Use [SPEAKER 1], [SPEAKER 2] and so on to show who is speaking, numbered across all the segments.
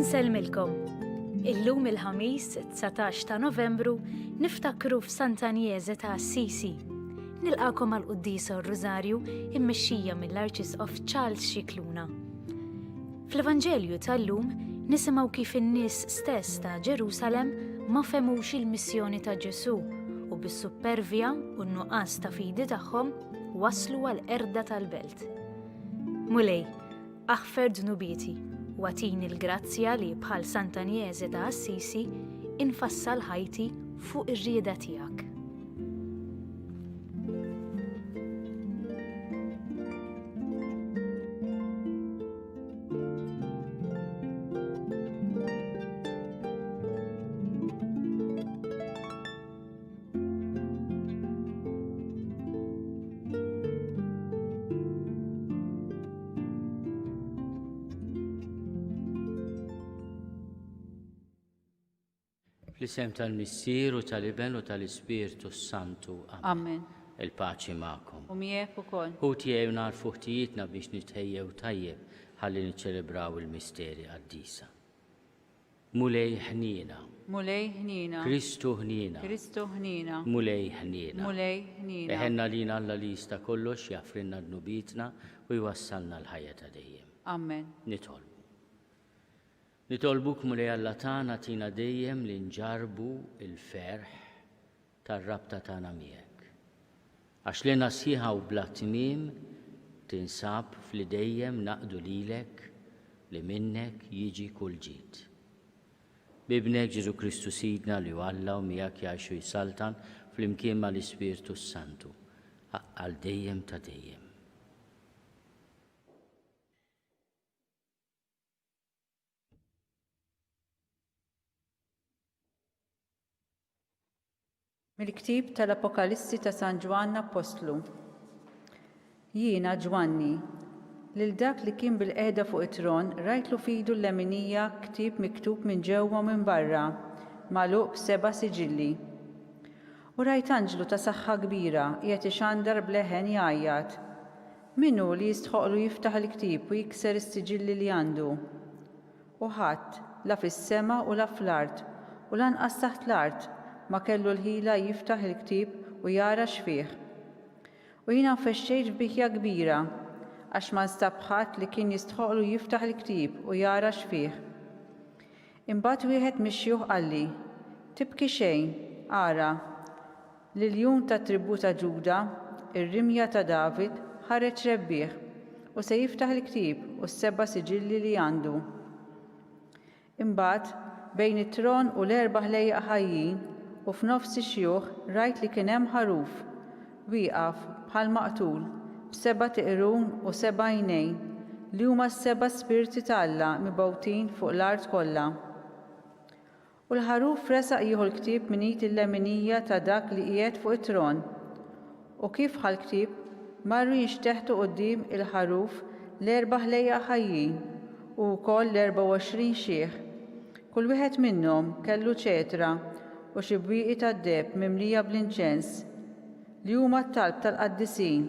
[SPEAKER 1] Insellmilkom. Illum il-Ħamis 19 ta' Novembru niftakru f'Sant'Anjeze ta' Assisi. Nilqakom għal quddiesa u r-Rużarju immexxija mill-Arċisqof Charles Scicluna. Fl-Evanġelju tal-lum nisimgħu kif in-nies stess ta' Ġerusalemm ma fehmux il-missjoni ta' Ġesù u bis-suppervja u n-nuqqas ta' fidi tagħhom waslu għall-qerda tal-belt. Mulej, aħfer dnubieti u agħtini l-grazzja li bħal Sant'Anjese ta' Assisi infassal ħajti fuq ir-rieda tiegħek.
[SPEAKER 2] Fl-isem tal-Missier u tal-Iben u tal-Ispirtu s-Santu.
[SPEAKER 3] Amen.
[SPEAKER 2] Il-paċi magħkom.
[SPEAKER 3] U miegħek ukoll.
[SPEAKER 2] Ħuti ejjew nagħrfu ħtijietna biex nitħejjew tajjeb ħalli niċċelebraw il-misteri qaddisa. Mulej ħniena.
[SPEAKER 3] Mulej ħniena.
[SPEAKER 2] Kristu ħniena.
[SPEAKER 3] Kristu ħniena.
[SPEAKER 2] Mulej ħniena.
[SPEAKER 3] Mulej ħniena.
[SPEAKER 2] Iħenn għalina Alla li jista' kollox, jaħfrilna dnubietna u jwassalna l-ħajja ta' dejjem.
[SPEAKER 3] Amen.
[SPEAKER 2] Nitolbu. Nitolbuk Mulej Alla tagħna tina dejjem li nġarrbu l-ferħ tar-rabta tagħna miegħek. Għax l-hena sħiħa u bla tmiem tinsab f'li dejjem naqdu lilek li minnek jiġi kull ġid. B'Ibnek Ġesù Kristu Sidna li hu Alla u miegħek jgħix u jsaltan flimkien mal-Ispirtu s-Santu, għal dejjem ta' dejjem.
[SPEAKER 3] Mill-ktieb tal-Apokalissi ta' San Ġwann Appostlu. Jiena, Ġwanni, lil dak li kien bilqiegħda fuq it-tron rajtlu f'idu l-leminija ktieb miktub minn ġewwa u minn barra, magħluq b'seba' siġilli. U rajt anġlu ta' saħħa kbira qiegħed ixandar b'leħen jgħajjat, Min hu li jistħoqqlu jiftaħ il-ktieb u jikser is-siġilli li għandu? U ħadd, la fis-sema u la fl-art, u lanqas taħt l-art, ma kellu l-ħila jiftaħ il-ktieb u jara x'fih. U jiena nfexxejt f'bikja kbira, għax ma nstab ħadd li kien jistħoqqlu jiftaħ il-ktieb u jara x'fih. Imbagħad wieħed mix-xjuħ qalli, Tibki xejn, ara, L-iljun tat-tribù ta' Ġuda, ir-rimja ta' David, ħareġ rebbieħ, u se jiftaħ il-ktieb u s-seba' siġilli li għandu. Imbagħad, bejn it-tron u l-erba' ħlejjaq ħajjin u f'nofs ix-xjuħ rajt li kien hemm ħaruf, wieqaf, bħal maqtul, b'sebat iqrun u seba' għajnejn, li huma s-seba' spirti ta' Alla mibgħutin fuq l-art kollha. U l-Ħaruf resaq jieħu l-ktieb minn id il-leminija ta' dak li qiegħed fuq it-tron. U kif ħa l-ktieb, marru jinxteħtu quddiem il-Ħaruf l-erba' ħlejjaq ħajjin, u wkoll l-24 xiħ. Kull wieħed minnhom kellu ċetra u xi bwieqi tad-deheb mimlija bl-inċens, li huma t-talb tal-qaddisin.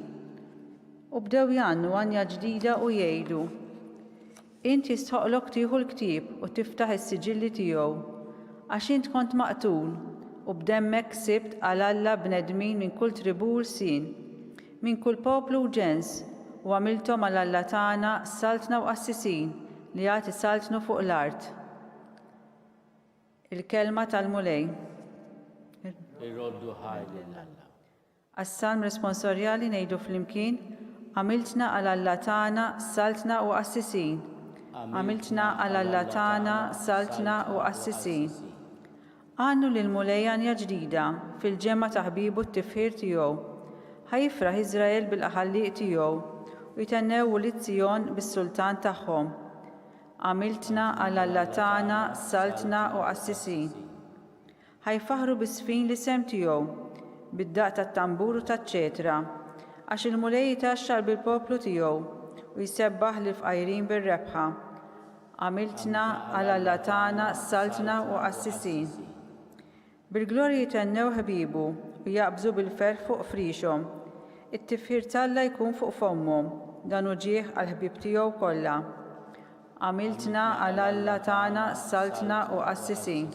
[SPEAKER 3] U bdew jgħannu għanja ġdida u jgħidu, Int jistħoqqlok tieħu l-ktieb u tiftaħ is-siġilli tiegħu, għax int kont maqtul, u b'demmek ksibt għal Alla bnedmin minn kull tribù u lsien, minn kull poplu u ġens, u għamilthom għal Alla tagħna saltna u qassisin li għad isaltnu fuq l-art. Il-Kelma tal-Mulej.
[SPEAKER 2] Irroddu ħajr lil Alla.
[SPEAKER 3] Għas-Salm Responsorjali ngħidu flimkien, Għamiltna għal Alla tagħna saltna u qassisin. Għamiltna għal Alla tagħna saltna u qassisin. Għannu lill-Mulej għanja ġdida, fil-ġemgħa ta' ħbiebu t-tifħir tiegħu. Ħa jifraħ Iżrael bil-Ħallieq tiegħu, u jthennew ulied Sijon bis-Sultan tagħhom. Għamiltna għal Alla tagħna saltna u qassisin. Ħa jfaħħru biż-żfin l-isem tiegħu, bid-daqq tat-tambur u taċ-ċetra, għax il-Mulej jitgħaxxaq bil-poplu tiegħu u jsebbaħ lill-fqajrin bir-rebħa. Għamiltna għal Alla tagħna saltna u qassisin. Bil-glorja jithennew ħbiebu u jaqbżu bil-ferħ fuq friexhom. It-tifħir t'Alla jkun fuq fommhom, dan hu ġieħ għall-ħbieb tiegħu kollha. Għamiltna għal Alla tagħna saltna u qassisin.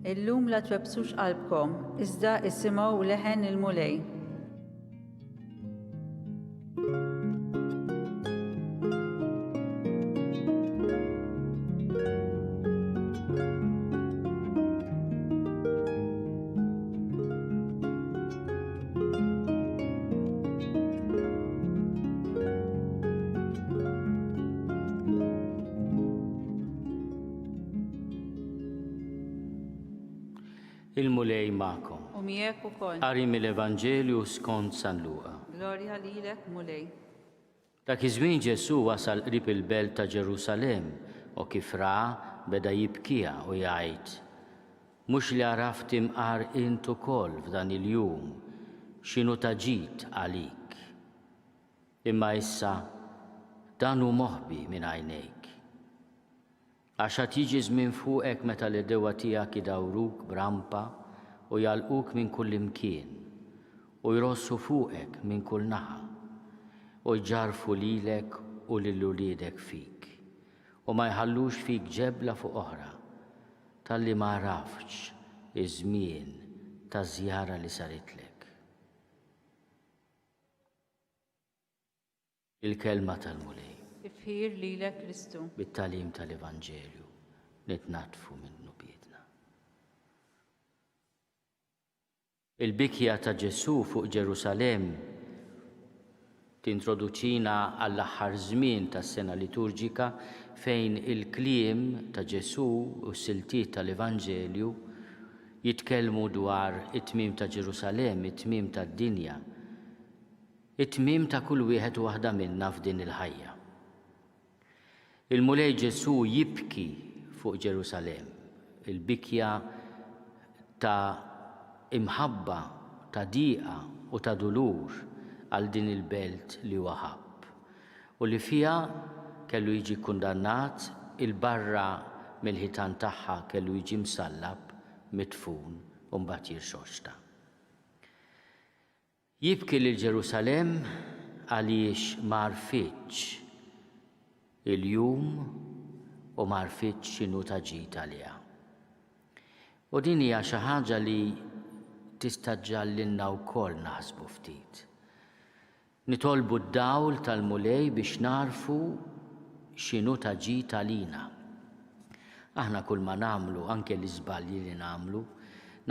[SPEAKER 3] Illum la twebbsux qalbkom, iżda isimgħu leħen il-Mulej.
[SPEAKER 2] Il-Mulej magħkom.
[SPEAKER 3] U miegħek ukoll.
[SPEAKER 2] Qari mill-Evanġelju skont San Luqa.
[SPEAKER 3] Glorja lilek, Mulej.
[SPEAKER 2] Dak iż-żmien Ġesù wasal qrib il-belt ta' Ġerusalemm u kif ra, beda jibkiha u jgħid, Mhux li għaraft imqar int ukoll f'dan il-jum x'inhu ta' ġid għalik. Imma issa dan hu moħbi minn għajnejk. Għax għad jiġi żmien fuqek meta l-għedewwa tiegħek idawruk b'rampa u jagħlquk minn kullimkien, u jrossu fuqek minn kull naħa, u jġarrfu lilek u lil uliedek fik, u ma jħallux fik ġebla fuq oħra, talli ma għaraftx iż-żmien taż-żjara li saritlek. Il-Kelma tal-Mulej.
[SPEAKER 3] Tifħir lilek Kristu.
[SPEAKER 2] Bit-tagħlim tal-Evanġelju nitnaddfu minn dnubietna. Il-bikja ta' Ġesù fuq Ġerusalemm tintroduċina għall-aħħar żmien tas-sena liturġika fejn il-kliem ta' Ġesù u s-siltiet tal-Evanġelju jitkellmu dwar it-tmiem ta' Ġerusalemm, it-tmiem tad-dinja, It-tmiem ta' kull wieħed u waħda minna f'din il-ħajja. Il-Mulej Ġesù jibki fuq Ġerusalemm, il-bikja ta' imħabba, ta' diqa u ta' dulur għal din il-belt li huwa ħabb, u li fiha kellu jiġi kkundannat, 'il barra mill-ħitan tagħha kellu jiġi msallab, midfun u mbagħad jirxoxta. Jibki lil Ġerusalemm għaliex ma għarfitx il-jum u ma għarfitx x'inhu ta' ġid għaliha. U din hija xi ħaġa li tista' ġġagħlilna wkoll naħsbu ftit. Nitolbu d-dawl tal-Mulej biex nagħrfu x'inhu ta' ġid għalina. Aħna kulma nagħmlu, anke l-iżbalji li nagħmlu,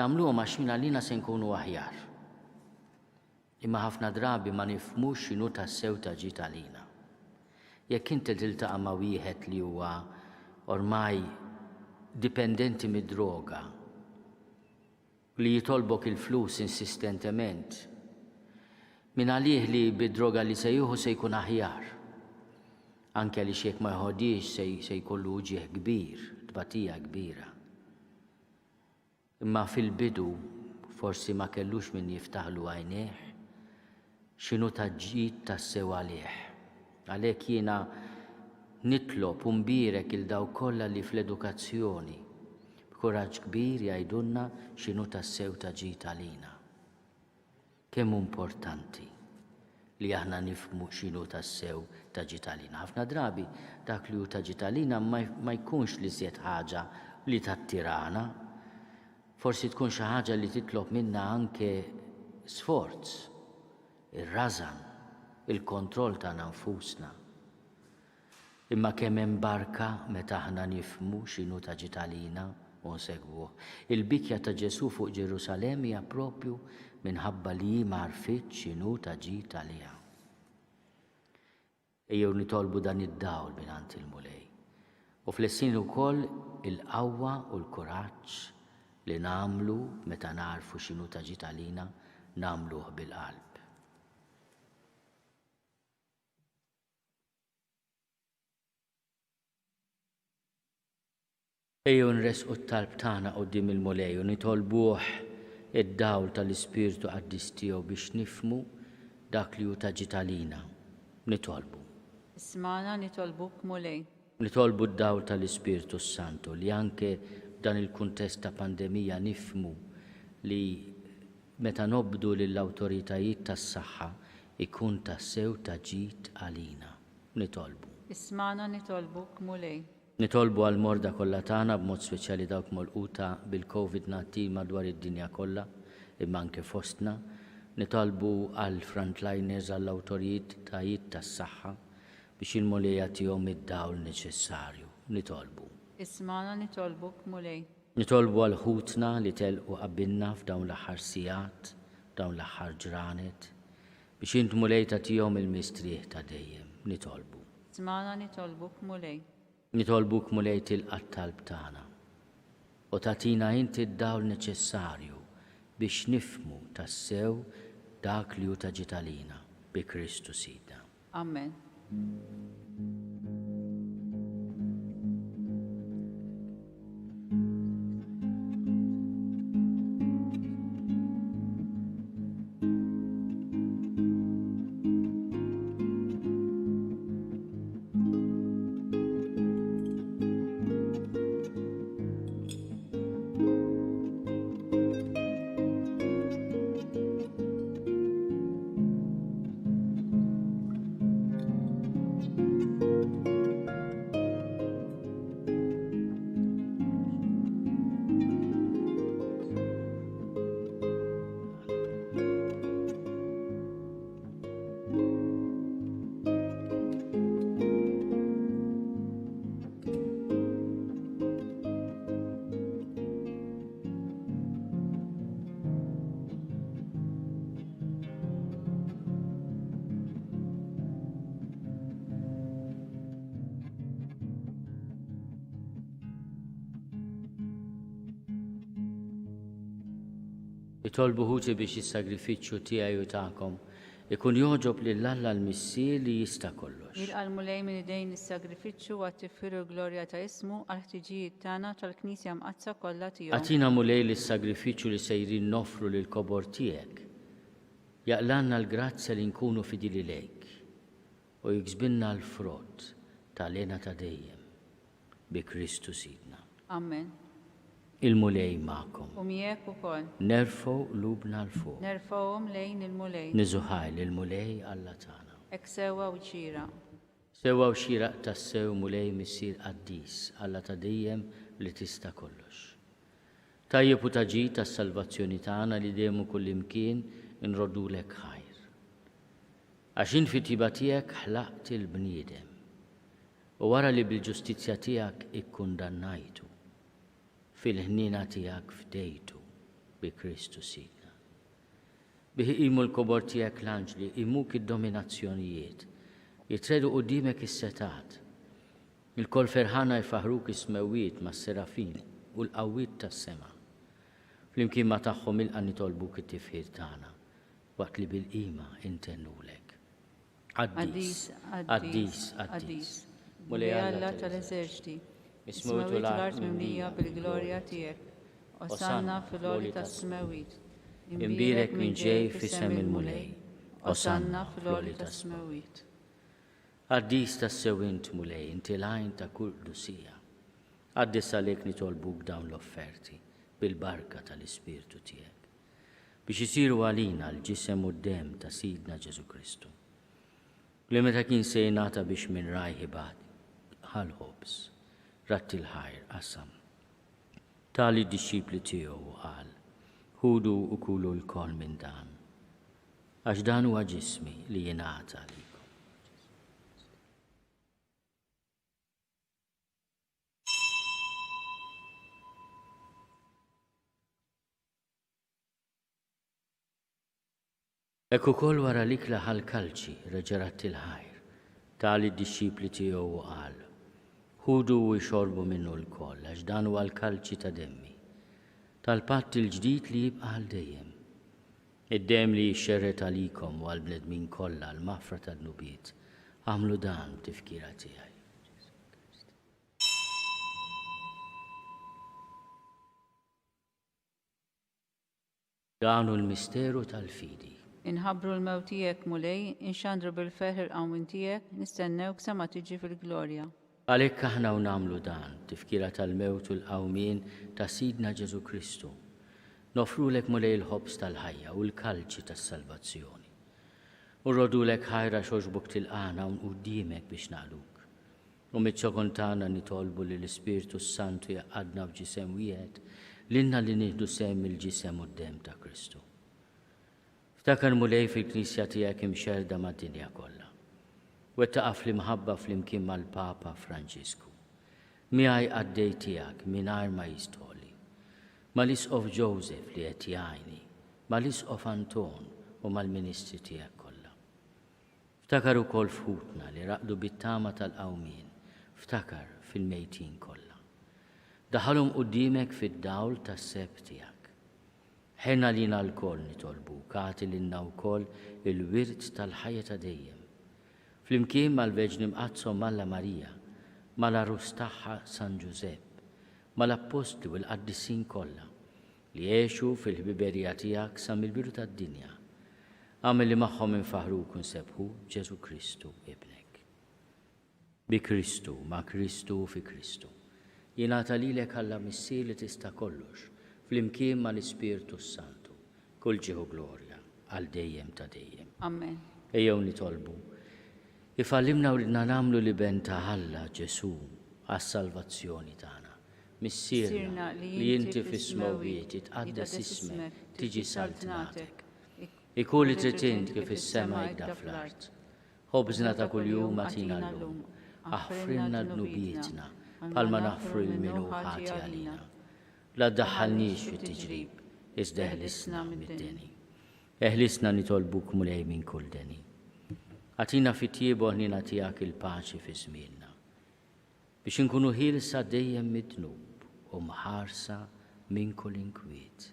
[SPEAKER 2] nagħmluhom għax mingħalina se nkunu aħjar. Imma ħafna drabi ma nifhmux x'inhu tassew ta' ġid għalina. Jekk inti tiltaqa' ma' wieħed li huwa ormai dipendenti mid-droga, li jitolbok il-flus insistentement, mingħalih li bid-droga li se jieħu se jkun aħjar. Anke għaliex jekk ma jħodhiex se, se jkollu uġigħ kbir, tbatija kbira. Imma fil-bidu forsi ma kellux min jiftaħlu għajnejh x'inhu ta' ġid tassew għalih. Għalhekk jiena nitlob u nbierek 'il dawk kollha li fl-edukazzjoni, b'kuraġġ kbir jgħidulna x'inhu tassew ta' ġid għalina. Kemm hu importanti li aħna nifhmu x'inhu tassew ta' ġid għalina. Ħafna drabi dak li hu ta' ġid għalina ma jkunx l-iżjed ħaġa li tattirana. Forsi tkun xi ħaġa li titlob minna anke sforz, ir-rażan, il-kontroll tagħna nfusna. Imma kemm hemm barka meta aħna nifhmu x'inhu ta' ġid għalina u nsegwuh. Il-bikja ta' Ġesù fuq Ġerusalemm hija proprju minħabba li hi ma għarfitx x'inhu ta' ġid għaliha. Ejjew nitolbu dan id-dawl mingħand il-Mulej. U fl-istess ukoll il-qawwa u l-kuraġġ li nagħmlu meta nagħrfu x'inhu ta' ġid għalina nagħmluh bil-qalb. Ejjew nressqu t-talb tagħna quddiem il-Mulej u nitolbuh. id-dawl tal-Ispirtu Qaddis tiegħu biex nifhmu dak li hu ta' ġid għalina. Nitolbu.
[SPEAKER 3] Ismagħna nitolbuk Mulej.
[SPEAKER 2] Nitolbu d-dawl tal-Ispirtu s-Santu li anke f'dan il-kuntest ta' pandemija nifhmu li meta nobdu lill-awtoritajiet tas-saħħa jkun tassew ta' ġid għalina. Nitolbu.
[SPEAKER 3] Ismagħna nitolbuk Mulej.
[SPEAKER 2] Nitolbu għall-morda kollha tagħna b'mod speċjali dawk molquta bil-Covid 19 madwar id-dinja kollha, imma anke fostna. Nitolbu għall-frontliners, għall-awtoritajiet tas-saħħa biex il-Mulej jagħtihom id-dawl neċessarju. Nitolbu.
[SPEAKER 3] Ismagħna nitolbuk Mulej.
[SPEAKER 2] Nitolbu għal ħutna li telqu qabilna f'dawn l-aħħar sigħat, f'dawn l-aħħar ġranet, biex int Mulej tagħtihom il-mistrieħ ta' dejjem. Nitolbu.
[SPEAKER 3] Ismagħna nitolbuk Mulej.
[SPEAKER 2] Nitolbuk Mulej tilqa' t-talb tagħna u tagħtina inti d-dawl neċessarju biex nifhmu tassew dak li hu ta' ġid għalina, bi Kristu Sidna.
[SPEAKER 3] Amen.
[SPEAKER 2] Itolbu ħuti biex is-sagrifiċċju tiegħi u tagħkom ikun jogħġob lil Alla l-Missier li jista' kollox.
[SPEAKER 3] Jilqa' l-Mulej minn idejn is-sagrifiċċju għat-tifħir u l-glorja ta' ismu għall-ħtiġijiet tagħna u tal-Knisja Mqaddsa kollha tiegħu.
[SPEAKER 2] Agħtina Mulej li s-sagrifiċċju li sejrin noffru lill-kobor tiegħek jaqlgħalna l-grazzja li nkunu fidili lejk u jiksbilna l-frott tal-hena ta' dejjem. Bi Kristu Sidna.
[SPEAKER 3] Amen.
[SPEAKER 2] Il-Mulej magħkom.
[SPEAKER 3] U miegħek ukoll.
[SPEAKER 2] Nerfgħu qlubna 'l fuq.
[SPEAKER 3] Nerfgħuhom lejn il-Mulej.
[SPEAKER 2] Niżu ħajr lill-Mulej Alla tagħna.
[SPEAKER 3] Hekk sewwa u xieraq.
[SPEAKER 2] Sewwa u xieraq tassew, Mulej Missier qaddis, Alla ta' dejjem li tista' kollox. Tajjeb u ta' ġid għas-salvazzjoni tagħna li dejjem u kullimkien inroddulek ħajr. Għax int fit-tjieba tiegħek ħlaqt il-bniedem. U wara li bil-ġustizzja tiegħek ikkundannajtu, fil-ħniena tiegħek fdejtu bi Kristu Sidna. Bih iqimu l-kobor tiegħek l-anġli, iqimuk id-dominazzjonijiet, jitredu quddiemek is-setgħat. Ilkoll ferħana jfaħħruk is-smewwiet mas-serafin u l-qawwiet tas-sema. Flimkien ma' tagħhom ilqa' nitolbuk it-tifħir tagħna, waqt li bil-qima intennulek. Qaddis, qaddis, qaddis,
[SPEAKER 3] Mulej Alla tal-eżerċti, is-smewwiet u l-art mimlija bil-glorja tiegħek. Osanna fil-għoli tas-smewwiet.
[SPEAKER 2] Imbierek min ġej f'isem il-Mulej.
[SPEAKER 3] Osanna fil-għoli tas-smewwiet.
[SPEAKER 2] Qaddis tassew int, Mulej, inti l-għajn ta' kull qdusija. Qaddis għalhekk nitolbuk dawn l-offerti bil-barka tal-Ispirtu tiegħek. Biex isiru għalina l-ġisem u d-demm ta' Sidna Ġesù Kristu, li meta kien se jingħata biex minn rajh ibati, ħa l-ħobż, radd il-ħajr, qasam, ta lid-dixxipli tiegħu u qal, Ħudu u kulu lkoll minn dan, għax dan huwa ġismi li jingħata għalikom. Hekk ukoll wara l-ikla ħa l-kalċi, reġa' radd il-ħajr, ta lid-dixxipli tiegħu u qal, Ħudu u ixorbu minnu lkoll, għax dan huwa l-kalċi ta' demmi, tal-patt il-ġdid li jibqa' għal dejjem. Id-demm li jixxerred għalikom u għall-bnedmin kollha għall-maħfra tad-dnubiet, agħmlu dan b'tifkira tiegħi. Dan hu l-misteru tal-fidi.
[SPEAKER 3] Inħabbru l-mewt tiegħek, Mulej, inxandru bil-ferħ il-qawmien tiegħek, nistennewk sa ma tiġi fil-glorja.
[SPEAKER 2] Għalhekk aħna u nagħmlu dan, tifkira tal-mewt u l-qawmien ta' Sidna Ġesù Kristu, noffrulek Mulej il-ħobż tal-ħajja u l-kalċi tas-salvazzjoni. U rrodulek ħajr għax għoġbok tilqagħna hawn quddiemek biex naqduk. U miċ-ċokon tagħna nitolbu li l-Ispirtu s-Santu jgħaqqadna f'ġisem wieħed lilna li nieħdu sehem mill-ġisem u d-demm ta' Kristu. Ftakar Mulej fil-Knisja tiegħek imxerrda mad-dinja kollha. Wettaqha fl-imħabba flimkien mal-Papa Franġisku. Miegħi qaddej tiegħek mingħajr ma jistħoli. Mal-Isqof Joseph li qed jgħinni, mal-Isqof Anton u mal-ministri tiegħek kollha. Ftakar ukoll f'ħutna li raqdu bit-tama tal-qawmien, ftakar fil-mejtin kollha. Daħħalhom quddiemek fid-dawl tas-sebħ tiegħek. Ħenn għalina lkoll nitolbuk, agħti lilna wkoll il-wirt tal-ħajja ta' dejjem. Flimkien mal-Verġni Mqaddsa Omm Alla Marija, mal-Għarus tagħha San Ġużepp, mal-Appostli u l-qaddisin kollha, li għexu fil-ħbiberija tiegħek sa mill-bidu tad-dinja. Agħmel li magħhom infaħħruk u nsebbħuk b'Ġesù Kristu, Ibnek. Bi Kristu, ma' Kristu u fi Kristu. Jingħata lilek Alla Missier li tista' kollox, flimkien mal-Ispirtu s-Santu, kull ġieħ u glorja, għal dejjem ta' dejjem.
[SPEAKER 3] Amen.
[SPEAKER 2] Ejjew nitolbu. Ifallimna u ridna nagħmlu l-Iben ta' Alla, Ġesù, għas-salvazzjoni tagħna. Missierna li inti fis-smewwiet, jitqaddes ismek, tiġi saltnatek. Ikun li trid int kif fis-sema hekk fl-art. Ħobżna ta' kuljum agħtina llum. Aħfrilna dnubietna bħalma naħfru lil min hu ħati għalina. La ddaħħalniex fit-tiġrib, iżda eħlisna mid-deni. Eħlisna nitolbuk Mulej minn kull deni. Agħtina fit-tjieba u l-ħniena tiegħek il-paċi fi żmienna. Biex inkunu ħielsa dejjem mid-dnub u mħarsa minn kull inkwiet.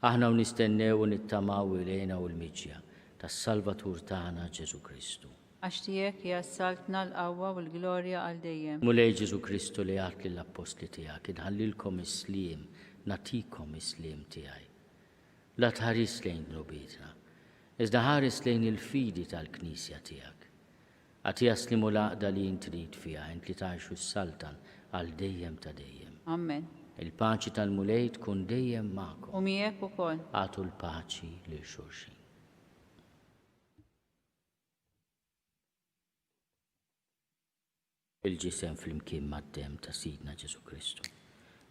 [SPEAKER 2] Aħna u nistennew u nittamaw il-hena u l-miġja tas-Salvatur tagħna Ġesù Kristu.
[SPEAKER 3] Għax tiegħek hija s-saltna, l-qawwa u l-glorja għal dejjem.
[SPEAKER 2] Mulej Ġesù Kristu li għedt lill-appostli tiegħek, Inħallilkom is-sliem, nagħtikom is-sliem tiegħi. La tħarisx lejn dnubietna, iżda ħares lejn il-fidi tal-Knisja tiegħek. Agħtiha s-sliem u l-għaqda li int trid fiha, int li tgħix u ssaltan għal dejjem ta' dejjem.
[SPEAKER 3] Amen.
[SPEAKER 2] Il-paċi tal-Mulej tkun dejjem magħkom.
[SPEAKER 3] U miegħek ukoll.
[SPEAKER 2] Agħtu l-paċi lil xulxin. Il-ġisem flimkien mad-demm ta' Sidna Ġesù Kristu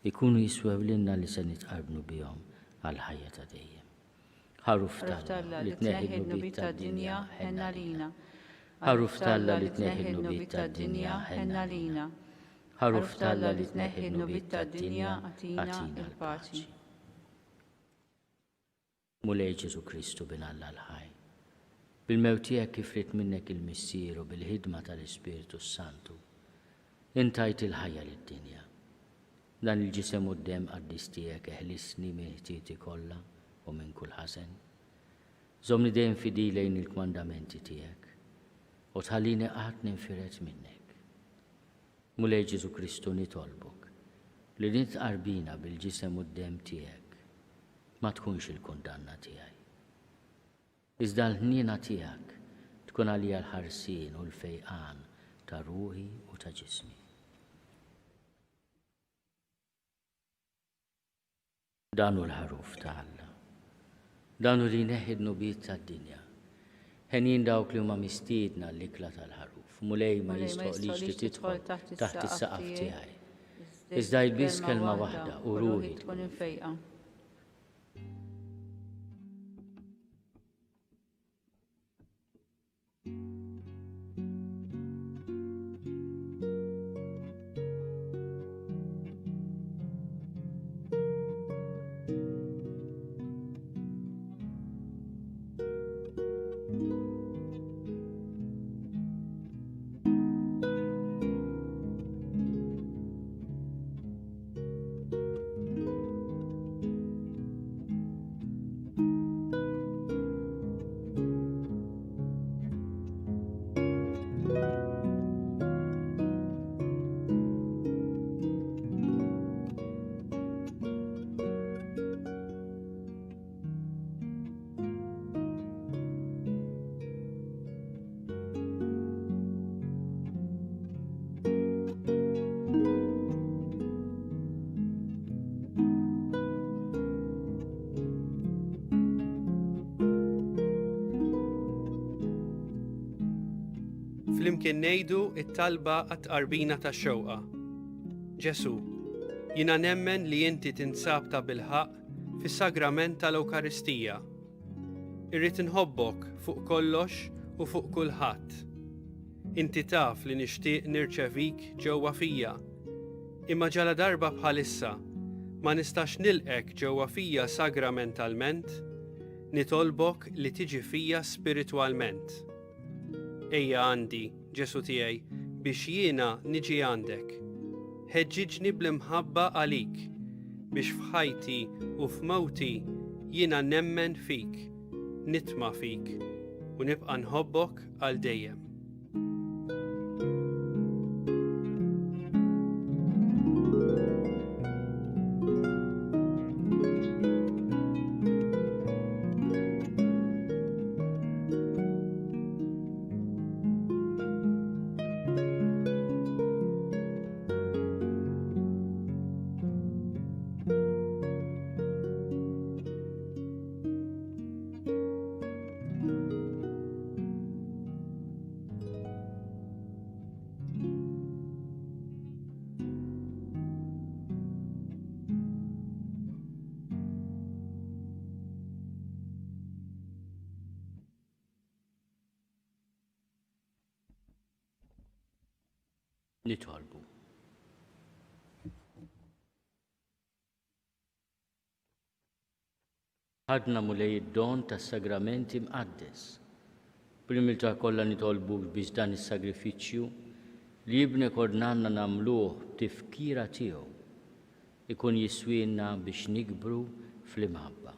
[SPEAKER 2] jkunu jiswew lilna li se nitqarbnu bihom għall-ħajja ta' dejjem. Ħaruf t'Alla li tneħħi d-dnubiet tad-dinja, ħenn għalina. Ħaruf t'Alla li tneħħi d-dnubiet tad-dinja, ħenn għalina. Ħaruf t'Alla li tneħħi d-dnubiet tad-dinja, agħtina l-paċi. Mulej Ġesù Kristu Bin Alla l-ħaj, bil-mewt tiegħek kif ried minnek il-Missier u bil-ħidma tal-Ispirtu s-Santu, int tajt il-ħajja lid-dinja. Dan il-ġisem u d-demm qaddis tiegħek eħlisni minn ħtieti kollha u minn kull ħażen. Żommni dejjem fidil lejn il-kmandamenti tiegħek u tħallini qatt ninfired minnek. Mulej Ġesù Kristu nitolbok li din tqarbina bil-ġisem u d-demm tiegħek ma tkunx il-kundanna tiegħi. Iżda l-ħniena tiegħek tkun għalija l-ħarsien u l-fejqan ta' ruħi u ta' ġismi. Dan hu l-ħaruf ta' Alla. Dan hu li jneħħi d-dnubiet tad-dinja. Henjin dawk li huma mistiedna għall-ikla tal-ħaruf. Mulej ma jistħoqlix li tidħol taħt is-saqaf tiegħi. Iżda għid biss kelma waħda u ruħi tkun imfejqa.
[SPEAKER 4] Flimkien ngħidu t-talba għat-tqarbina tax-xewqa. Ġesù, jiena nemmen li inti tinsab tabilħaqq fis-sagrament tal-Ewkaristija. Irrid inħobbok fuq kollox u fuq kulħadd. Inti taf li nixtieq nirċevik ġewwa fija. Imma ġaladarba bħalissa ma nistax nilqgħek ġewwa fija sagramentalment, nitolbok li tiġi fija spiritwalment. Ejja għandi, Ġesù tiegħi, biex jiena niġi għandek. Ħeġġiġni bl-imħabba għalik, biex f'ħajti u f'mewti jiena nemmen fik, nitma' fik, u nibqa' nħobbok għal dejjem.
[SPEAKER 2] Nitolbu. Ħadna Mulej id-don tas-sagramenti mqaddes. Bl-umiltà kollha nitolbuk biex dan is-sagrifiċċju li Ibnek ordnalna nagħmluh b'tifkira tiegħu ikun jiswielna biex nikbru fl-imħabba.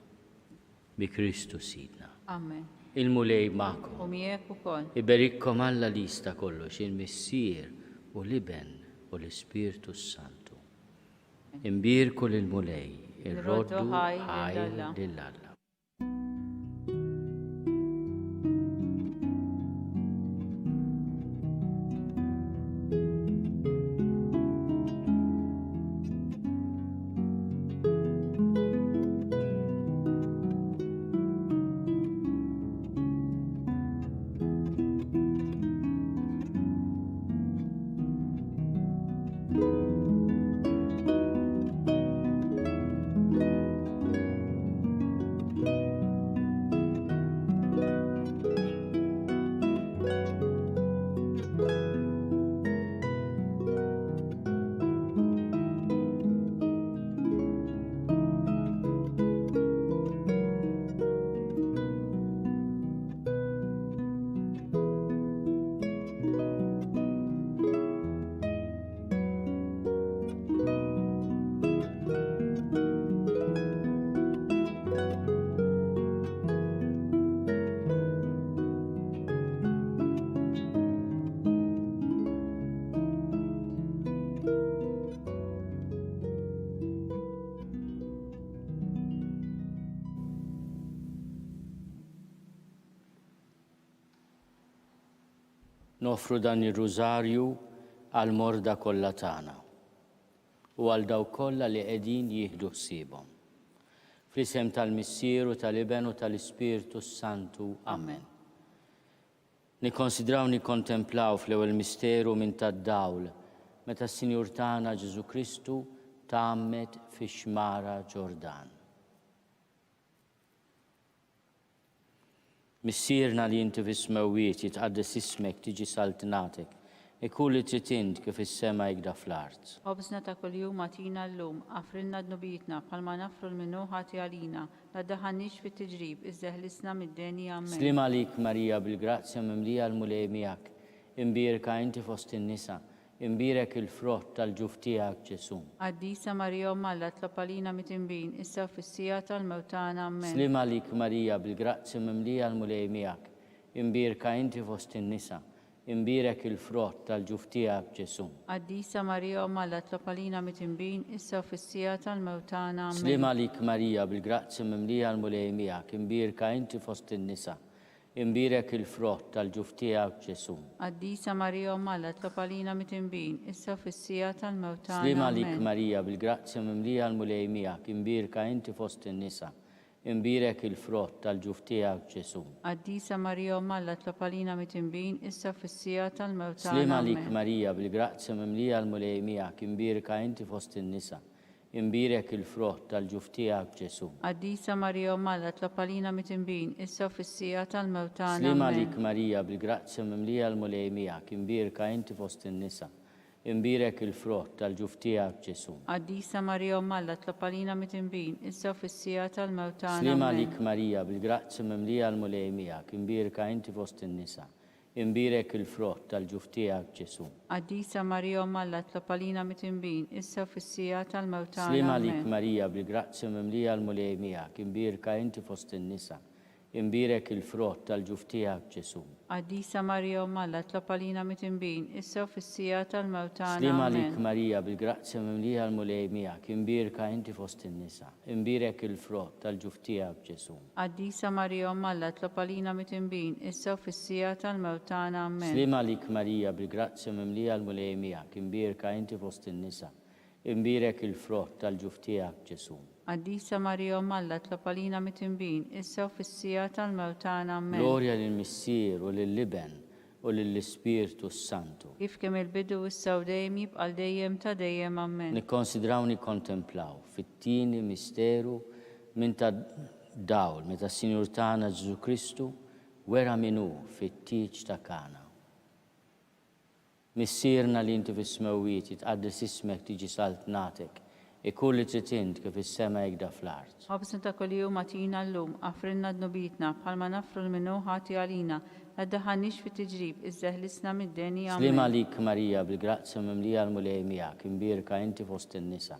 [SPEAKER 2] Bi Kristu Sidna.
[SPEAKER 3] Amen.
[SPEAKER 2] Il-Mulej magħkom.
[SPEAKER 3] U miegħek ukoll.
[SPEAKER 2] Iberikkom Alla li jista' kollox, il-Missier u l-Iben u l-Ispirtu s-Santu. Inbierku lill-Mulej, irroddu ħajr lil Alla. Noffru dan ir-Rużarju għall-morda kollha tagħna u għal dawk kollha li qegħdin jieħdu ħsiebhom. Fl-isem tal-Missier u tal-Iben u tal-Ispirtu s-Santu. Amen. Nikkonsidraw nikkontemplaw fl-ewwel misteru minn tad-dawl meta s-Sinjur tagħna Ġesù Kristu tgħammed fix-xmara Ġordan. Missierna li inti fis-smewwiet, jitqaddes ismek, tiġi saltnatek. Ikun li trid int kif fis-sema hekda fl-art.
[SPEAKER 3] Ħobżna ta' kuljum agħtina llum, aghfrilna dnubietna, bħalma naghfru 'l min hu ħati għalina, la ddaħħalniex fit-tiġrib, iżda eħlisna mid-deni. Ammen.
[SPEAKER 2] Sliem għalik Marija bil-grazzja mimlija l-Mulej miegħek, imbierka inti fost in-nisa, Imbierek il-frott tal-ġuf tiegħek, Ġesù.
[SPEAKER 3] Qaddisa Marija Omm Alla tlob għalina mitinbin, issa u fis-siegħa tal-mewt tagħna. Ammen.
[SPEAKER 2] Sliem għalik Marija, bil-grazzja mimlija l-Mulej miegħek, imbierka inti fost in-nisa, imbierek il-frott tal-ġuf tiegħek, Ġesù.
[SPEAKER 3] Qaddisa Marija Omm Alla tlob għalina mitinbin, issa u fis-siegħa tal-mewt tagħna. Ammen.
[SPEAKER 2] Sliem għalik Marija, bil-grazzja mimlija l-Mulej miegħek, imbierka inti fost in-nisa, Imbierek il-frott tal-ġuf tiegħek, Ġesù.
[SPEAKER 3] Qaddisa Marija Omm Alla tlob għalina mitinbin, issa u fis-siegħa tal-mewt tagħna.
[SPEAKER 2] Sliem għalik
[SPEAKER 3] Ammen.
[SPEAKER 2] Marija, bil-grazzja mimlija l-Mulej miegħek, imbierka inti fost in-nisa. Imbierek il-frott tal-ġuf tiegħek, Ġesù.
[SPEAKER 3] Qaddisa Marija Omm Alla itlob għalina mitinbin, issa u fis-siegħa tal-mewt tagħna.
[SPEAKER 2] Sliem għalik
[SPEAKER 3] Amen.
[SPEAKER 2] Marija, bil-grazzja mimlija l-Mulej miegħek, imbierka inti fost in-nisa, imbierek il-frott tal-ġuf tiegħek, Ġesù.
[SPEAKER 3] Qaddisa Marija Omm Alla itlob għalina mitinbin, issa u fis-siegħa tal-mewt tagħna.
[SPEAKER 2] Sliem
[SPEAKER 3] Amen.
[SPEAKER 2] għalik Marija, bil-grazzja mimlija l-Mulej miegħek, imbierka inti fost in-nisa, Imbierek il-frott tal-ġuf tiegħek, Ġesù.
[SPEAKER 3] Qaddisa Marija Omm Alla tlob għalina midinbin, issa u fis-siegħa tal-mewt tagħna.
[SPEAKER 2] Sliem
[SPEAKER 3] Ammen.
[SPEAKER 2] għalik Marija, bil-grazzja mimlija l-Mulej miegħek, imbierka inti fost in-nisa, imbierek il-frott tal-ġuf tiegħek, Ġesù.
[SPEAKER 3] Qaddisa Marija Omm Alla tlob għalina midinbin, issa u fis-siegħa tal-mewt tagħna.
[SPEAKER 2] Sliem għalik
[SPEAKER 3] Ammen.
[SPEAKER 2] Marija, bil-grazzja mimlija l-Mulej miegħek, imbierka inti fost in-nisa, Imbierek il-frott tal-ġuf tiegħek, Ġesù.
[SPEAKER 3] Qaddisa Marija Omm Alla itlob għalina mitinbin, issa u fis-siegħa tal-mewt tagħna.
[SPEAKER 2] Sliem għalik
[SPEAKER 3] Ammen.
[SPEAKER 2] Marija, bil-grazzja mimlija l-Mulej miegħek, imbierka inti fost in-nisa, imbierek il-frott tal-ġuf tiegħek, Ġesù.
[SPEAKER 3] Qaddisa Marija Omm Alla itlob għalina mitinbin, issa u fis-siegħa tal-mewt tagħna. Ammen.
[SPEAKER 2] Sliem għalik Marija, bil-grazzja mimlija l-Mulej miegħek, imbierka inti fost in-nisa, Imbierek il-frott tal-ġuf tiegħek, Ġesù.
[SPEAKER 3] Qaddisa Marija Omm Alla itlob għalina mitinbin, issa u fis-siegħa tal-mewt tagħna. Ammen.
[SPEAKER 2] Glorja lill-Missier u lill-Iben u lill-Ispirtu s-Santu.
[SPEAKER 3] Kif kien mill-bidu, issa u dejjem, jibqa' għal dejjem ta' dejjem. Ammen.
[SPEAKER 2] Nikkonsidraw nikkontemplaw fit-tieni misteru minn ta' dawl meta s-Sinjur tagħna Ġesù Kristu wera min hu fit-tieġ ta' Kana. Missierna li inti fis-smewwiet, jitqaddes ismek, tiġi saltnatek, ikun li trid int kif fis-sema hekk da fl-art.
[SPEAKER 3] Ħobżna ta' kuljum agħtina llum, aħfrilna dnubietna, bħalma naħfru 'l min hu ħati għalina, la ddaħħalniex fit-tiġrib, iżda eħlisna mid-deni.
[SPEAKER 2] Sliem
[SPEAKER 3] Amen.
[SPEAKER 2] għalik Marija, bil-grazzja mimlija l-Mulej miegħek, imbierka inti fost in-nisa,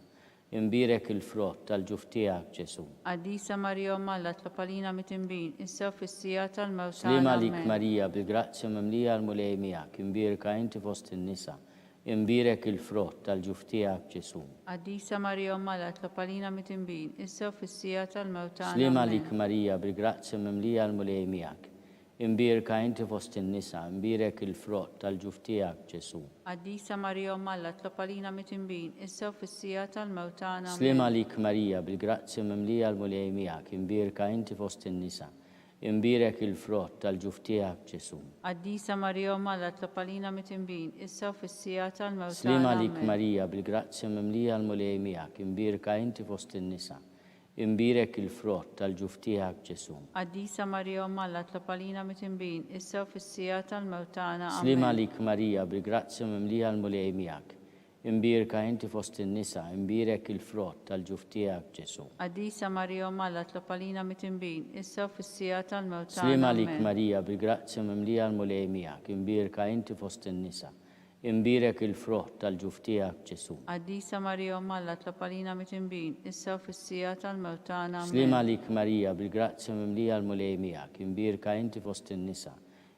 [SPEAKER 2] Imbierek il-frott tal-ġuf tiegħek, Ġesù.
[SPEAKER 3] Qaddisa Marija Omm Alla tlob għalina mitinbin, issa u fis-siegħa tal-mewt
[SPEAKER 2] Sliem
[SPEAKER 3] tagħna.
[SPEAKER 2] għalik
[SPEAKER 3] Ammen.
[SPEAKER 2] Marija, bil-grazzja mimlija l-Mulej miegħek, imbierka inti fost in-nisa, imbierek il-frott tal-ġuf tiegħek, Ġesù.
[SPEAKER 3] Qaddisa Marija Omm Alla tlob għalina mitinbin, issa u fis-siegħa tal-mewt tagħna.
[SPEAKER 2] Sliem
[SPEAKER 3] Ammen.
[SPEAKER 2] għalik Marija, bil-grazzja mimlija l-Mulej miegħek, Imbierka inti fost in-nisa, imbierek il-frott tal-ġuf tiegħek, Ġesù.
[SPEAKER 3] Qaddisa Marija Omm Alla tlob għalina mitinbin, issa u fis-siegħa tal-mewt tagħna.
[SPEAKER 2] Sliem
[SPEAKER 3] Ammen.
[SPEAKER 2] għalik Marija, bil-grazzja mimlija l-Mulej miegħek, imbierka inti fost in-nisa, imbierek il-frott tal-ġuf tiegħek, Ġesù.
[SPEAKER 3] Qaddisa Marija Omm Alla tlob għalina mitinbin, issa u fis-siegħa tal-mewt
[SPEAKER 2] Sliem
[SPEAKER 3] tagħna.
[SPEAKER 2] għalik
[SPEAKER 3] Ammen.
[SPEAKER 2] Marija, bil-grazzja mimlija l-Mulej miegħek, imbierka inti fost in-nisa, Imbierek il-frott tal-ġuf tiegħek, Ġesù.
[SPEAKER 3] Qaddisa Marija Omm Alla tlob għalina mitinbin, issa u fis-siegħa tal-mewt tagħna.
[SPEAKER 2] Sliem
[SPEAKER 3] Ammen.
[SPEAKER 2] għalik Marija, bil-grazzja mimlija l-Mulej miegħek. Imbierka inti fost in-nisa, imbierek il-frott tal-ġuf tiegħek, Ġesù.
[SPEAKER 3] Qaddisa Marija Omm Alla tlob għalina mitinbin, issa u fis-siegħa tal-mewt
[SPEAKER 2] Sliem
[SPEAKER 3] tagħna.
[SPEAKER 2] għalik
[SPEAKER 3] Ammen.
[SPEAKER 2] Marija, bil-grazzja mimlija l-Mulej miegħek, imbierka inti fost in-nisa, Imbierek il-frott tal-ġuf tiegħek, Ġesù.
[SPEAKER 3] Qaddisa Marija Omm Alla tlob għalina mitinbin, issa u fis-siegħa tal-mewt tagħna. Ammen.
[SPEAKER 2] Sliem għalik Marija, bil-grazzja mimlija l-Mulej miegħek, imbierka inti fost in-nisa,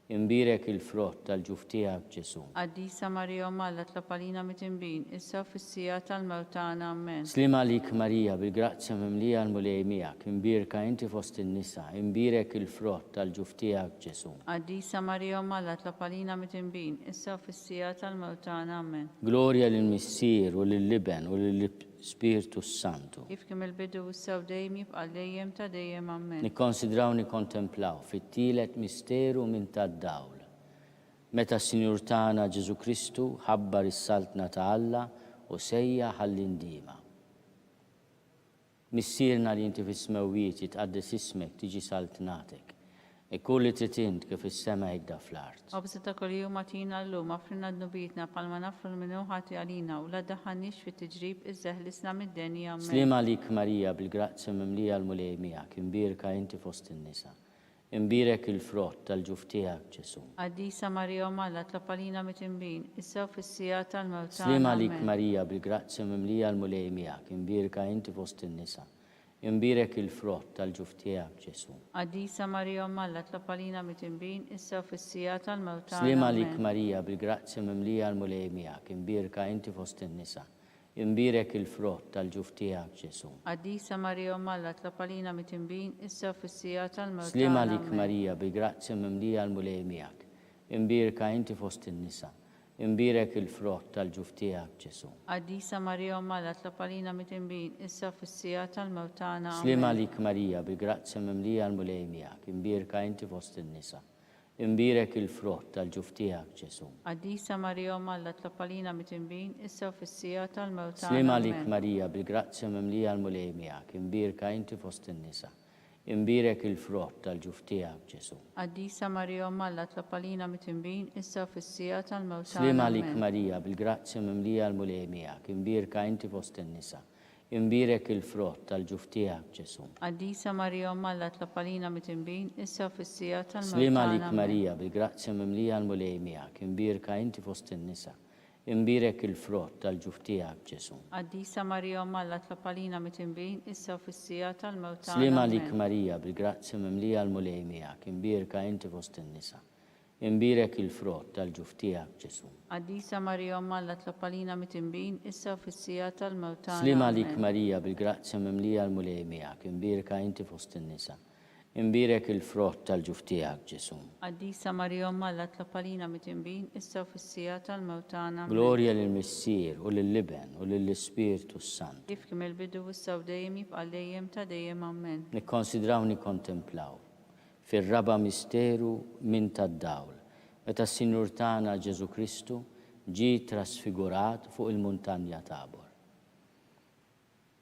[SPEAKER 2] imbierek il-frott tal-ġuf tiegħek, Ġesù.
[SPEAKER 3] Qaddisa Marija Omm Alla tlob għalina mitinbin, issa u fis-siegħa tal-mewt tagħna. Ammen.
[SPEAKER 2] Sliem għalik Marija, bil-grazzja mimlija l-Mulej miegħek, imbierka inti fost in-nisa, imbierek il-frott tal-ġuf tiegħek, Ġesù.
[SPEAKER 3] Qaddisa Marija Omm Alla tlob għalina midinbin, issa u fis-siegħa tal-mewt tagħna. Ammen.
[SPEAKER 2] Glorja lill-Missier u lill-Iben u lill-Ispirtu s-Santu.
[SPEAKER 3] Kif kien mill-bidu, issa u dejjem, jibqa' għal dejjem ta' dejjem. Ammen.
[SPEAKER 2] Nikkonsidraw nikkontemplaw fit-tielet misteru minn tad-dawl, meta s-Sinjur tagħna Ġesù Kristu ħabbar is-Saltna ta' Alla u sejjaħ għall-indiema. Missierna li inti fis-smewwiet, jitqaddes ismek, tiġi saltnatek. Ikun li trid int kif fis-sema hekk da fl-art.
[SPEAKER 3] Ħobżna ta' kuljum agħtina llum, aghfrilna dnubietna bħalma naghfru 'l min hu ħati għalina, u la ddaħħalniex fit-tiġrib iżda eħlisna mid-deni. Ammen.
[SPEAKER 2] Sliem għalik Marija, bil-grazzja mimlija l-Mulej miegħek, imbierka inti fost in-nisa. Imbierek il-frott tal-ġuf tiegħek, Ġesù.
[SPEAKER 3] Qaddisa Marija Omm Alla tlob għalina mitinbin, issa u fis-siegħa tal-mewt tagħna.
[SPEAKER 2] Sliem għalik
[SPEAKER 3] Ammen.
[SPEAKER 2] Marija, bil-grazzja mimlija l-Mulej miegħek, imbierka inti fost in-nisa. Imbierek il-frott tal-ġuf tiegħek, Ġesù.
[SPEAKER 3] Qaddisa Marija Omm Alla tlob għalina mitinbin, issa u fis-siegħa tal-mewt tagħna.
[SPEAKER 2] Sliem għalik
[SPEAKER 3] Ammen.
[SPEAKER 2] Marija, bil-grazzja mimlija l-Mulej miegħek, imbierka inti fost in-nisa. Imbierek il-frott tal-ġuf tiegħek, Ġesù.
[SPEAKER 3] Qaddisa Marija Omm Alla tlob għalina mitinbin, issa u fis-siegħa tal-mewt
[SPEAKER 2] Sliem
[SPEAKER 3] tagħna.
[SPEAKER 2] għalik
[SPEAKER 3] Ammen.
[SPEAKER 2] Marija, bil-grazzja mimlija l-Mulej miegħek. Imbierka inti fost in-nisa. Imbierek il-frott tal-ġuf tiegħek, Ġesù.
[SPEAKER 3] Qaddisa Marija Omm Alla tlob għalina midinbin, issa u fis-siegħa tal-mewt tagħna. Ammen.
[SPEAKER 2] Sliem għalik Marija, bil-grazzja mimlija l-Mulej miegħek, imbierka inti fost in-nisa. Imbierek il-frott tal-ġuf tiegħek, Ġesù.
[SPEAKER 3] Qaddisa Marija Omm Alla tlob għalina midinbin, issa u fis-siegħa tal-mewt tagħna.
[SPEAKER 2] Sliem għalik Marija, bil-grazzja mimlija l-Mulej miegħek, imbierka inti fost in-nisa. Imbierek il-frott tal-ġuf tiegħek, Ġesù.
[SPEAKER 3] Qaddisa Marija Omm Alla tlob għalina mitinbin, issa u fis-siegħa tal-mewt tagħna.
[SPEAKER 2] Sliem għalik Marija, bil-grazzja mimlija l-Mulej miegħek, imbierka inti fost in-nisa. Imbierek il-frott tal-ġuf tiegħek, Ġesù.
[SPEAKER 3] Qaddisa Marija Omm Alla tlob għalina mitinbin, issa u fis-siegħa tal-mewt tagħna.
[SPEAKER 2] Sliem għalik Marija, bil-grazzja mimlija l-Mulej miegħek, imbierka inti fost in-nisa. Imbierek il-frott tal-ġuf tiegħek, Ġesù.
[SPEAKER 3] Qaddisa Marija Omm Alla tlob għalina mitinbin, issa u fis-siegħa tal-mewt tagħna.
[SPEAKER 2] Sliem għalik Marija, bil-grazzja mimlija l-Mulej miegħek, imbierka inti fost in-nisa. Imbierek il-frott tal-ġuf tiegħek, Ġesù.
[SPEAKER 3] Qaddisa Marija Omm Alla tlob għalina mitinbin, issa u fis-siegħa tal-mewt tagħna.
[SPEAKER 2] Sliem għalik Marija, bil-grazzja mimlija l-Mulej miegħek, imbierka inti fost in-nisa. Imbierek il-frott tal-ġuf tiegħek, Ġesù.
[SPEAKER 3] Qaddisa Marija Omm Alla tlob għalina midinbin, issa u fis-siegħa tal-mewt tagħna. Ammen.
[SPEAKER 2] Glorja lill-Missier, u lill-Iben, u lill-Ispirtu s-Santu.
[SPEAKER 3] Kif kien mill-bidu, issa u dejjem, jibqa' għal dejjem ta' dejjem. Ammen.
[SPEAKER 2] Nikkonsidraw nikkontemplaw, fir-raba' misteru minn tad-dawl, meta s-Sinjur tagħna Ġesù Kristu ġie trasfigurat fuq il-muntanja Tabor.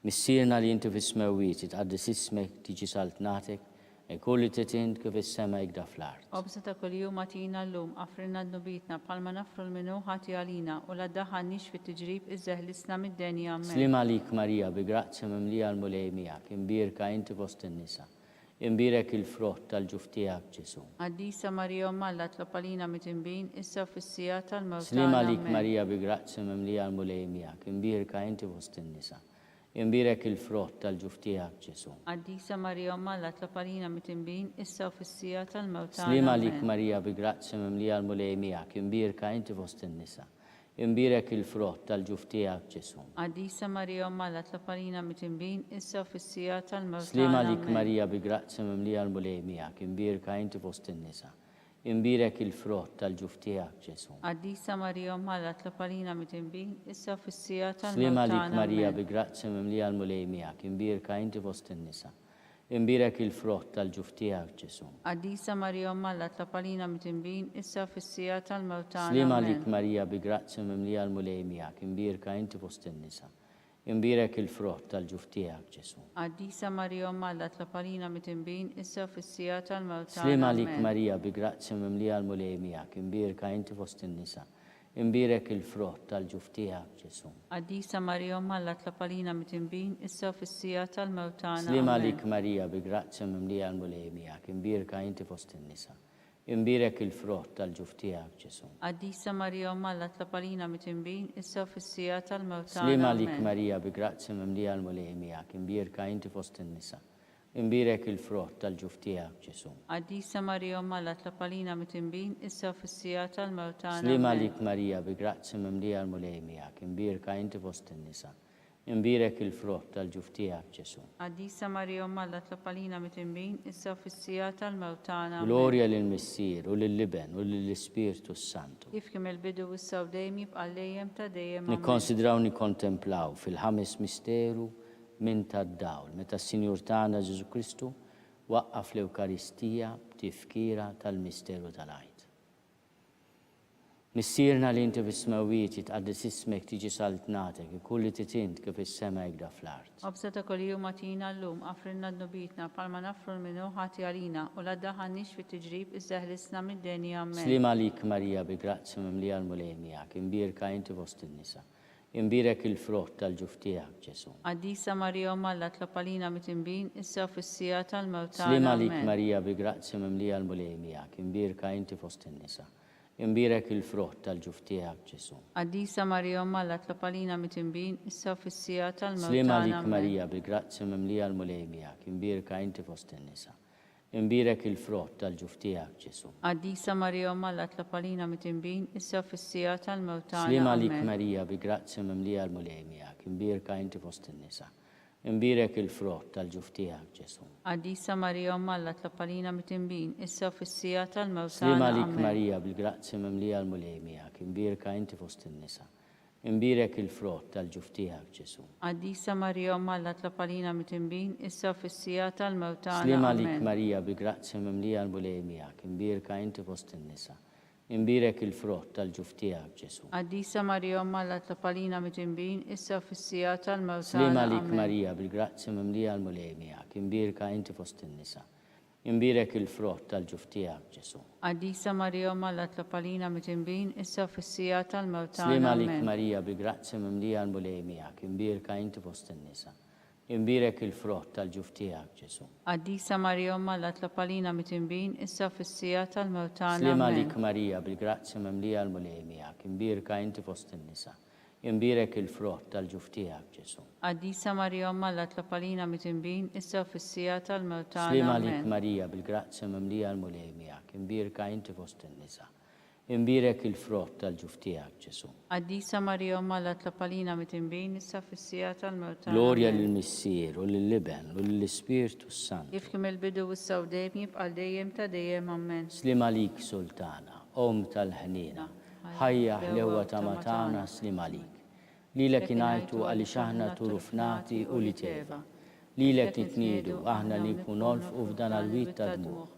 [SPEAKER 2] Missierna li inti fis-smewwiet, jitqaddes ismek, tiġi saltnatek, ikun li trid int kif fis-sema hekda fl-art.
[SPEAKER 3] Ħobżna ta' kuljum agħtina llum, aghfrilna dnubietna, bħalma naghfru 'l min hu ħati għalina, u la ddaħħalniex fit-tiġrib iżda eħlisna mid-deni. Ammen.
[SPEAKER 2] Sliem għalik Marija, bi grazzja mimlija l-Mulej miegħek, imbierka inti fost in-nisa. Imbierek il-frott tal-ġuf tiegħek, Ġesù.
[SPEAKER 3] Qaddisa Marija Omm Alla tlob għalina midinbin, issa u fis-siegħa tal-mewt
[SPEAKER 2] Sliem
[SPEAKER 3] tagħna.
[SPEAKER 2] għalik
[SPEAKER 3] Ammen.
[SPEAKER 2] Marija bi grazzja mimlija l-Mulej miegħek, imbierka inti fost in-nisa. Imbierek il-frott tal-ġuf tiegħek, Ġesù.
[SPEAKER 3] Qaddisa Marija Omm Alla tlob għalina midinbin, issa u fis-siegħa tal-mewt tagħna.
[SPEAKER 2] Sliem għalik
[SPEAKER 3] Ammen.
[SPEAKER 2] Marija bi grazzja mimlija l-Mulej miegħek, imbierka inti fost in-nisa. Imbierek il-frott tal-ġuf tiegħek, Ġesù.
[SPEAKER 3] Qaddisa Marija Omm Alla tlob għalina midinbin, issa u fis-siegħa tal-mewt
[SPEAKER 2] Sliem
[SPEAKER 3] tagħna.
[SPEAKER 2] għalik
[SPEAKER 3] Ammen.
[SPEAKER 2] Marija bi grazzja mimlija l-Mulej miegħek, imbierka inti fost in-nisa. Imbierek il-frott tal-ġuf tiegħek, Ġesù.
[SPEAKER 3] Qaddisa Marija Omm Alla tlob għalina midinbin, issa u fis-siegħa
[SPEAKER 2] Sliem
[SPEAKER 3] tal-mewt
[SPEAKER 2] għalik
[SPEAKER 3] tagħna.
[SPEAKER 2] Marija
[SPEAKER 3] Ammen.
[SPEAKER 2] bi grazzja mimlija l-Mulej miegħek, imbierka inti fost in-nisa. Imbierek il-frott tal-ġuf tiegħek, Ġesù.
[SPEAKER 3] Qaddisa Marija Omm Alla tlob għalina midinbin, issa u fis-siegħa tal-mewt tagħna.
[SPEAKER 2] Sliem għalik
[SPEAKER 3] Ammen.
[SPEAKER 2] Marija bi grazzja mimlija l-Mulej miegħek, imbierka inti fost in-nisa. Imbierek il-frott tal-ġuf tiegħek, Ġesù.
[SPEAKER 3] Qaddisa Marija Omm Alla tlob għalina midinbin, issa u fis-siegħa tal-mewt
[SPEAKER 2] Sliem
[SPEAKER 3] tagħna.
[SPEAKER 2] għalik
[SPEAKER 3] Ammen.
[SPEAKER 2] Marija bi grazzja mimlija l-Mulej miegħek, imbierka inti fost in-nisa. Imbierek il-frott tal-ġuf tiegħek, Ġesù.
[SPEAKER 3] Qaddisa Marija Omm Alla tlob għalina midinbin, issa u fis-siegħa tal-mewt tagħna.
[SPEAKER 2] Sliem
[SPEAKER 3] Ammen.
[SPEAKER 2] għalik Marija bi grazzja mimlija l-Mulej miegħek, imbierka inti fost in-nisa. Imbierek il-frott tal-ġuf tiegħek, Ġesù.
[SPEAKER 3] Qaddisa Marija Omm Alla tlob għalina midinbin, issa u fis-siegħa tal-mewt
[SPEAKER 2] Sliem
[SPEAKER 3] tagħna.
[SPEAKER 2] għalik
[SPEAKER 3] Ammen.
[SPEAKER 2] Marija bi grazzja mimlija l-Mulej miegħek, imbierka inti fost in-nisa. Imbierek il-frott tal-ġuf tiegħek, Ġesù.
[SPEAKER 3] Qaddisa Marija Omm Alla tlob għalina midinbin, issa u fis-siegħa tal-mewt tagħna.
[SPEAKER 2] Sliem
[SPEAKER 3] Ammen.
[SPEAKER 2] għalik Marija bi grazzja mimlija l-Mulej miegħek, imbierka inti fost in-nisa. Imbierek il-frott tal-ġuf tiegħek, Ġesù.
[SPEAKER 3] Qaddisa Marija Omm Alla tlob għalina midinbin, issa u fis-siegħa tal-mewt tagħna. Ammen.
[SPEAKER 2] Glorja lill-Missier, u lill-Iben, u lill-Ispirtu s-Santu.
[SPEAKER 3] Kif kien mill-bidu, issa u dejjem, jibqa' għal dejjem ta' dejjem. Ammen.
[SPEAKER 2] Nikkonsidraw nikkontemplaw fil-ħames misteru minn tad-dawl, meta s-Sinjur tagħna Ġesù Kristu waqqaf l-Ewkaristija b'tifkira tal-misteru tal-Għid. Missierna li inti fis-smewwiet, jitqaddes ismek, tiġi saltnatek, ikun li trid int kif fis-sema hekk da fl-art.
[SPEAKER 3] Ħobżna ta' kuljum agħtina llum, aghfrilna dnubietna, bħalma naghfru 'l min hu ħati għalina, u la ddaħħalniex fit-tiġrib, iżda eħlisna mid-deni. Ammen.
[SPEAKER 2] Sliem għalik Marija bi grazzja mimlija l-Mulej miegħek, imbierka inti fost in-nisa. Imbierek il-frott tal-ġuf tiegħek, Ġesù.
[SPEAKER 3] Qaddisa Marija Omm Alla tlob għalina midinbin, issa u fis-siegħa tal-mewt tagħna.
[SPEAKER 2] Sliem għalik
[SPEAKER 3] Ammen.
[SPEAKER 2] Marija bi grazzja mimlija l-Mulej miegħek, imbierka inti fost in-nisa. Imbierek il-frott tal-ġuf tiegħek, Ġesù.
[SPEAKER 3] Qaddisa Marija Omm Alla tlob għalina midinbin, issa u fis-siegħa tal-mewt
[SPEAKER 2] Sliem
[SPEAKER 3] tagħna.
[SPEAKER 2] għalik
[SPEAKER 3] Ammen.
[SPEAKER 2] Marija bi grazzja mimlija l-Mulej miegħek, imbierka inti fost in-nisa. Imbierek il-frott tal-ġuf tiegħek, Ġesù.
[SPEAKER 3] Qaddisa Marija Omm Alla tlob għalina midinbin, issa u fis-siegħa tal-mewt tagħna.
[SPEAKER 2] Sliem għalik
[SPEAKER 3] Ammen.
[SPEAKER 2] Marija bi grazzja mimlija l-Mulej miegħek, imbierka inti fost in-nisa. Imbierek il-frott tal-ġuf tiegħek, Ġesù.
[SPEAKER 3] Qaddisa Marija Omm Alla tlob għalina mitinbin, issa u fis-siegħa tal-mewt
[SPEAKER 2] Sliem
[SPEAKER 3] tagħna.
[SPEAKER 2] għalik
[SPEAKER 3] Amen.
[SPEAKER 2] Marija, bil-grazzja mimlija l-Mulej miegħek, imbierka inti fost in-nisa. Imbierek il-frott tal-ġuf tiegħek, Ġesù.
[SPEAKER 3] Qaddisa Marija Omm Alla tlob għalina mitinbin, issa u fis-siegħa tal-mewt tagħna.
[SPEAKER 2] Sliem għalik
[SPEAKER 3] Amen.
[SPEAKER 2] Marija, bil-grazzja mimlija l-Mulej miegħek, imbierka inti fost in-nisa. Imbierek il-frott tal-ġuf tiegħek, Ġesù.
[SPEAKER 3] Qaddisa Marija Omm Alla tlob għalina midinbin, issa u fis-siegħa tal-mewt
[SPEAKER 2] Sliem
[SPEAKER 3] tagħna.
[SPEAKER 2] għalik
[SPEAKER 3] Amen.
[SPEAKER 2] Marija, bil-grazzja mimlija l-Mulej miegħek, imbierka inti fost in-nisa. Imbierek il-frott tal-ġuf tiegħek, Ġesù.
[SPEAKER 3] Qaddisa Marija Omm Alla tlob għalina midinbin, issa u fis-siegħa tal-mewt
[SPEAKER 2] Sliem
[SPEAKER 3] tagħna.
[SPEAKER 2] għalik
[SPEAKER 3] Amen.
[SPEAKER 2] Marija, bil-grazzja mimlija l-Mulej miegħek, imbierka inti fost in-nisa. Imbierek il-frott tal-ġuf tiegħek, Ġesù.
[SPEAKER 3] Qaddisa Marija Omm Alla tlob għalina mitinbin, issa u fis-siegħa tal-mewt tagħna.
[SPEAKER 2] Sliem
[SPEAKER 3] Amen.
[SPEAKER 2] għalik Marija, bil-grazzja mimlija l-Mulej miegħek, imbierka inti fost in-nisa. Imbierek il-frott tal-ġuf tiegħek, Ġesù.
[SPEAKER 3] Qaddisa Marija Omm Alla tlob għalina mitinbin, issa u fis-siegħa tal-mewt tagħna.
[SPEAKER 2] Sliem għalik
[SPEAKER 3] Amen.
[SPEAKER 2] Marija, bil-grazzja mimlija l-Mulej miegħek, imbierka inti fost in-nisa. Imbierek il-frott tal-ġuf tiegħek, Ġesù.
[SPEAKER 3] Qaddisa Marija Omm Alla tlob għalina mitinbin, issa fis-siegħa tal-mewt tagħna.
[SPEAKER 2] Glorja
[SPEAKER 3] Amen.
[SPEAKER 2] lill-Missier, u lill-Iben, u lill-Ispirtu s-Santu.
[SPEAKER 3] Kif kien mill-bidu issa u dejjem jibqa' għal dejjem ta' dejjem. Ammen.
[SPEAKER 2] Sliem għalik Sultana, Omm tal-ħniena, ħajja ħlewwa tama tagħna sliem għalik. Lilek ingħajtu għaliex aħna turufnati ulied Eva. Lilek nitniedu aħna li nkun nolfqu f'dan għall-wied ta' dmugħ.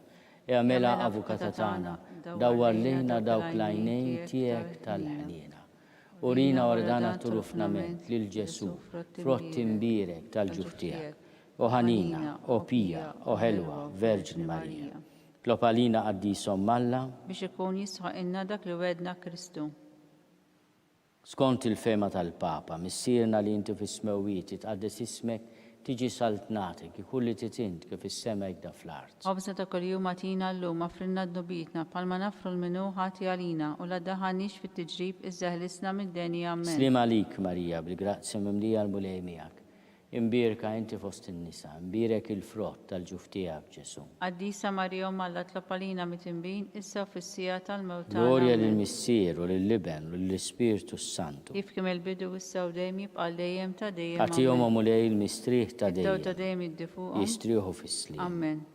[SPEAKER 2] Ea mela Avukata tagħna, dawwar lejna dawk l-għajnejn tiegħek tal-ħniena. Urina wara dan għat-turufnament lil Ġesù, frott imbierek tal-ġuf tiegħek. O ħanina, o pija, o ħelwa, Verġni Marija. Tlob għalina Qaddis Omm Alla.
[SPEAKER 3] Biex ikun jistħoqilna dak li wegħdna Kristu.
[SPEAKER 2] Skont il-fehma tal-Papa, Missierna li inti fis-smewwiet, jitqaddes ismek, tiġi saltnatek, ikun li trid int kif fis-sema hekk da fl-art.
[SPEAKER 3] Ħobżna ta' kuljum agħtina llum, aghfrilna dnubietna, bħalma naghfru 'l min hu ħati għalina, u la ddaħħalniex fit-tiġrib, iżda eħlisna mid-deni. Ammen.
[SPEAKER 2] Sliem għalik, Marija, bil-grazzja mimlija l-Mulej miegħek. Imbierka inti fost in-nisa, imbierek il-frott tal-ġuf tiegħek, Ġesù.
[SPEAKER 3] Qaddisa Marija Omm Alla tlob għalina mitinbin, issa u fis-siegħa tal-mewt tagħna.
[SPEAKER 2] Glorja
[SPEAKER 3] Ammen.
[SPEAKER 2] lill-Missier u lill-Iben u lill-Ispirtu s-Santu.
[SPEAKER 3] Kif kien mill-bidu, issa u dejjem, jibqa' għal dejjem ta' dejjem.
[SPEAKER 2] Agħtihom, o
[SPEAKER 3] Ammen.
[SPEAKER 2] Mulej, il-mistrieħ ta'
[SPEAKER 3] Id-dawl ta'
[SPEAKER 2] dejjem.
[SPEAKER 3] dejjem jiddi fuqhom.
[SPEAKER 2] Jistrieħu fis-sliem.
[SPEAKER 3] Ammen.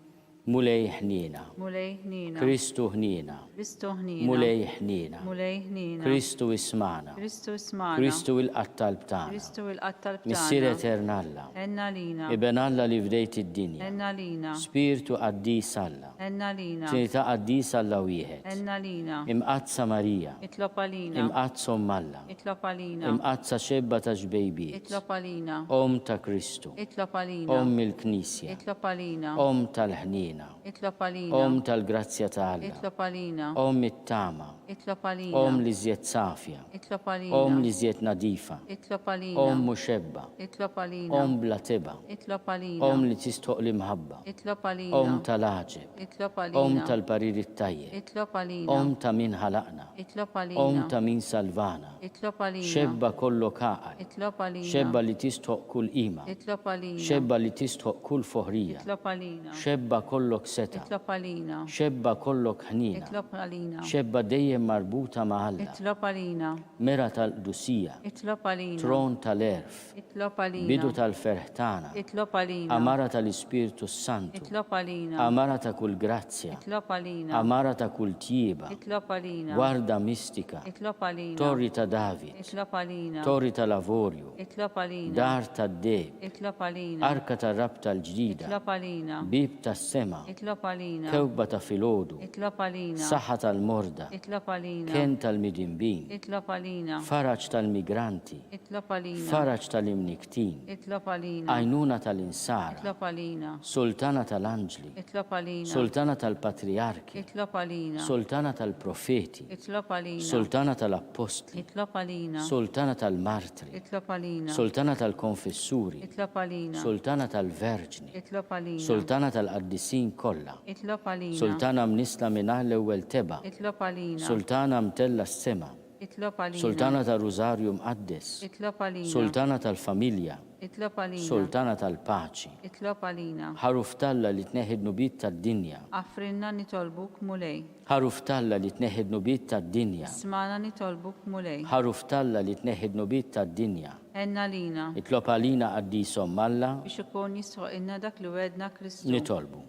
[SPEAKER 2] Mulej ħniena.
[SPEAKER 3] Mulej ħniena.
[SPEAKER 2] Kristu ħniena.
[SPEAKER 3] Kristu ħniena.
[SPEAKER 2] Mulej ħniena.
[SPEAKER 3] Mulej ħniena.
[SPEAKER 2] Kristu ismagħna.
[SPEAKER 3] Kristu ismagħna.
[SPEAKER 2] Kristu ilqa' t-talb tagħna.
[SPEAKER 3] Kristu ilqa' t-talb tagħna.
[SPEAKER 2] Missier etern Alla.
[SPEAKER 3] Għenna għalina.
[SPEAKER 2] Iben Alla li fdejt id-dinja.
[SPEAKER 3] Għenna għalina.
[SPEAKER 2] Spirtu qaddis Alla.
[SPEAKER 3] Għenna għalina.
[SPEAKER 2] Trinità qaddisa Alla wieħed.
[SPEAKER 3] Għenna għalina.
[SPEAKER 2] Imqaddsa Marija.
[SPEAKER 3] Itlob għalina.
[SPEAKER 2] Imqaddsa Omm Alla.
[SPEAKER 3] Itlob għalina.
[SPEAKER 2] Imqaddsa xebba ta' xbejbiet.
[SPEAKER 3] Itlob għalina.
[SPEAKER 2] Omm ta' Kristu.
[SPEAKER 3] Itlob għalina.
[SPEAKER 2] Omm il-Knisja.
[SPEAKER 3] Itlob għalina.
[SPEAKER 2] Omm tal-ħniena.
[SPEAKER 3] Itlob għalina.
[SPEAKER 2] Omm tal-grazzja ta' Alla.
[SPEAKER 3] Itlob għalina.
[SPEAKER 2] Omm it-tama.
[SPEAKER 3] Itlob għalina.
[SPEAKER 2] Omm l-iżjed safja.
[SPEAKER 3] Itlob għalina.
[SPEAKER 2] Omm l-iżjed nadifa.
[SPEAKER 3] Itlob għalina.
[SPEAKER 2] Omm muxebba.
[SPEAKER 3] Itlob għalina.
[SPEAKER 2] Omm bla tebgħa.
[SPEAKER 3] Itlob għalina.
[SPEAKER 2] Omm li tistħoq l-imħabba.
[SPEAKER 3] Itlob għalina.
[SPEAKER 2] Omm tal-għaġeb.
[SPEAKER 3] Itlob għalina.
[SPEAKER 2] Omm tal-parir it-tajjeb.
[SPEAKER 3] Itlob għalina.
[SPEAKER 2] Omm ta' min ħalaqna.
[SPEAKER 3] Itlob għalina.
[SPEAKER 2] Omm ta' min salvana.
[SPEAKER 3] Itlob għalina.
[SPEAKER 2] Xebba kollok għaqal.
[SPEAKER 3] Itlob għalina.
[SPEAKER 2] Xebba li tistħoqq kull qima.
[SPEAKER 3] Itlob għalina.
[SPEAKER 2] Xebba li tistħoqq kull foħrija.
[SPEAKER 3] Itlob għalina.
[SPEAKER 2] Xebba kollok setgħa.
[SPEAKER 3] Itlob għalina.
[SPEAKER 2] Xebba kollok ħniena.
[SPEAKER 3] Itlob għalina.
[SPEAKER 2] Xebba dejjem marbuta ma' Alla.
[SPEAKER 3] Itlob għalina.
[SPEAKER 2] Mera tal-qdusija.
[SPEAKER 3] Itlob għalina.
[SPEAKER 2] Tron tal-għerf.
[SPEAKER 3] Itlob għalina.
[SPEAKER 2] Bidu tal-ferħ tagħna.
[SPEAKER 3] Itlob għalina.
[SPEAKER 2] Għamara tal-Ispirtu s-Santu.
[SPEAKER 3] Itlob għalina.
[SPEAKER 2] Għamara ta' kull grazzja.
[SPEAKER 3] Itlob għalina.
[SPEAKER 2] Għamara ta' kull tjieba.
[SPEAKER 3] Itlob għalina.
[SPEAKER 2] Gwarda mistika.
[SPEAKER 3] Itlob għalina.
[SPEAKER 2] Torri ta' David.
[SPEAKER 3] Itlob għalina.
[SPEAKER 2] Torri tal-avorju.
[SPEAKER 3] Itlob għalina.
[SPEAKER 2] Dar tad-deheb.
[SPEAKER 3] Itlob għalina.
[SPEAKER 2] Arka tar-rabta l-ġdida.
[SPEAKER 3] Itlob għalina.
[SPEAKER 2] Bieb tas-sema.
[SPEAKER 3] Itlob għalina.
[SPEAKER 2] Kewkba ta' filgħodu.
[SPEAKER 3] Itlob għalina.
[SPEAKER 2] Saħħa tal-morda.
[SPEAKER 3] Itlob għalina.
[SPEAKER 2] Kenn tal-midinbin.
[SPEAKER 3] Itlob għalina.
[SPEAKER 2] Faraġ tal-migranti.
[SPEAKER 3] Itlob għalina.
[SPEAKER 2] Faraġ tal-imnikktin.
[SPEAKER 3] Itlob għalina.
[SPEAKER 2] Għajnuna tal-insara.
[SPEAKER 3] Itlob għalina.
[SPEAKER 2] Sultana tal-anġli.
[SPEAKER 3] Itlob għalina.
[SPEAKER 2] Sultana tal-patrijarki.
[SPEAKER 3] Itlob għalina.
[SPEAKER 2] Sultana tal-profeti.
[SPEAKER 3] Itlob għalina.
[SPEAKER 2] Sultana tal-appostli.
[SPEAKER 3] Itlob għalina.
[SPEAKER 2] Sultana tal-martri.
[SPEAKER 3] Itlob għalina.
[SPEAKER 2] Sultana tal-konfessuri.
[SPEAKER 3] Itlob għalina.
[SPEAKER 2] Sultana tal-verġni.
[SPEAKER 3] Itlob għalina.
[SPEAKER 2] Sultana tal-qaddisin kollha.
[SPEAKER 3] Itlob għalina.
[SPEAKER 2] Sultana mnissla mingħajr l-ewwel tebgħa.
[SPEAKER 3] Itlob għalina.
[SPEAKER 2] Sultana mtellgħa s-sema.
[SPEAKER 3] Itlob għalina.
[SPEAKER 2] Sultana tar-Rużarju Mqaddes.
[SPEAKER 3] Itlob għalina.
[SPEAKER 2] Sultana tal-Familja.
[SPEAKER 3] Itlob għalina.
[SPEAKER 2] Sultana tal-Paċi.
[SPEAKER 3] Itlob għalina.
[SPEAKER 2] Ħaruf t'Alla li tneħħi d-dnubiet tad-dinja.
[SPEAKER 3] Aħfrilna nitolbuk, Mulej.
[SPEAKER 2] Ħaruf t'Alla li tneħħi d-dnubiet tad-dinja.
[SPEAKER 3] Ismagħna nitolbuk, Mulej.
[SPEAKER 2] Ħaruf t'Alla li tneħħi d-dnubiet tad-dinja.
[SPEAKER 3] Għenn għalina.
[SPEAKER 2] Itlob għalina Qaddis Omm Alla.
[SPEAKER 3] Biex ikun jistħoqilna dak li wegħedna Kristu.
[SPEAKER 2] Nitolbu.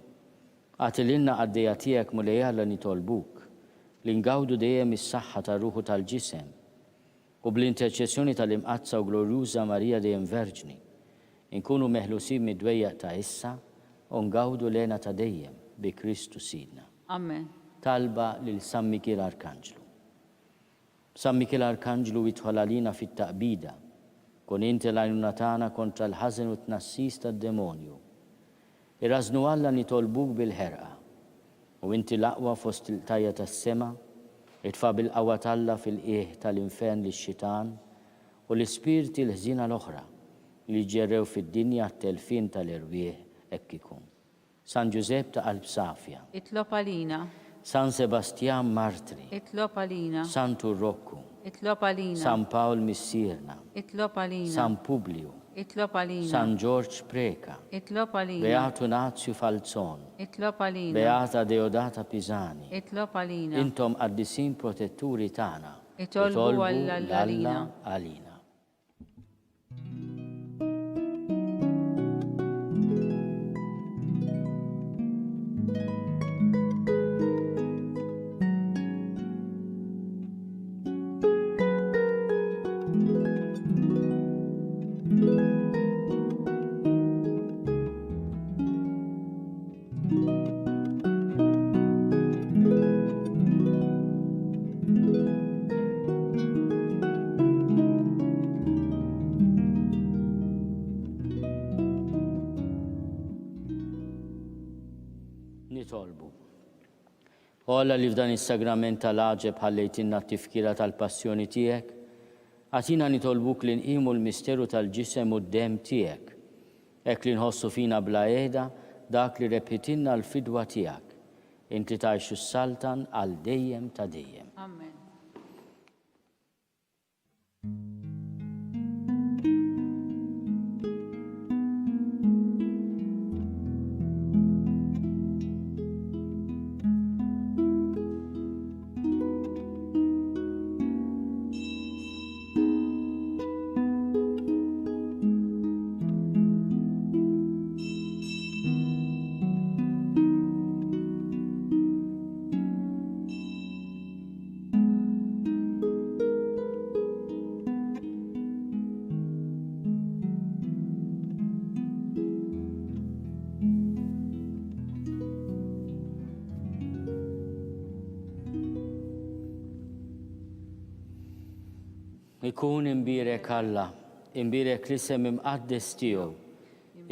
[SPEAKER 2] Agħti lilna qaddejja tiegħek Mulej Alla nitolbuk, li ngawdu dejjem is-saħħa tar-ruħ u tal-ġisem, u bl-interċessjoni tal-Imqaddsa u Glorjuża Marija dejjem Verġni, inkunu meħlusin mid-dwejjaq ta' issa u ngawdu l-hena ta' dejjem, bi Kristu Sidna.
[SPEAKER 3] Amen.
[SPEAKER 2] Talba lil San Mikiel Arkanġlu. San Mikiel Arkanġlu idħol għalina fit-taqbida. Kun inti l-għajnuna tagħna kontra l-ħażen u t-tnassis tad-demonju. Irażżnu Alla nitolbuk bil-ħerqa. U inti l-aqwa fost il-qtajja tas-sema, itfa' bil-qawwa t'Alla fil-qiegħ tal-infern lix-xitan u l-ispirti l-ħżiena l-oħra li jiġġerrew fid-dinja għat-telfien tal-erwieħ hekk ikun. San Ġużepp ta' qalb safja.
[SPEAKER 3] Itlob għalina.
[SPEAKER 2] San Sebastjan martri.
[SPEAKER 3] Itlob għalina.
[SPEAKER 2] Santu Rokku.
[SPEAKER 3] Itlob għalina.
[SPEAKER 2] San Pawl Missierna.
[SPEAKER 3] Itlob għalina.
[SPEAKER 2] San Publiju.
[SPEAKER 3] Itlob għalina.
[SPEAKER 2] San Ġorġ Preca.
[SPEAKER 3] Itlob għalina.
[SPEAKER 2] Beatu Nazju Falzon.
[SPEAKER 3] Itlob għalina.
[SPEAKER 2] Beata Deodata Pisani.
[SPEAKER 3] Itlob għalina.
[SPEAKER 2] Intom qaddisin protetturi tagħna.
[SPEAKER 3] Itolbu 'l
[SPEAKER 2] Alla għalina. Nitolbu. O Alla li f'dan is-sagrament tal-għaġeb ħallejtilna t-tifkira tal-passjoni tiegħek, agħtina nitolbuk li nqimu l-misteru tal-ġisem u d-demm tiegħek, Hekk li nħossu fina bla heda dak li rebħitilna l-fidwa tiegħek, int li tgħix u ssaltan għal dejjem ta' dejjem.
[SPEAKER 3] Amen.
[SPEAKER 2] Ikun imbierek Alla, imbierek l-isem imqaddes tiegħu,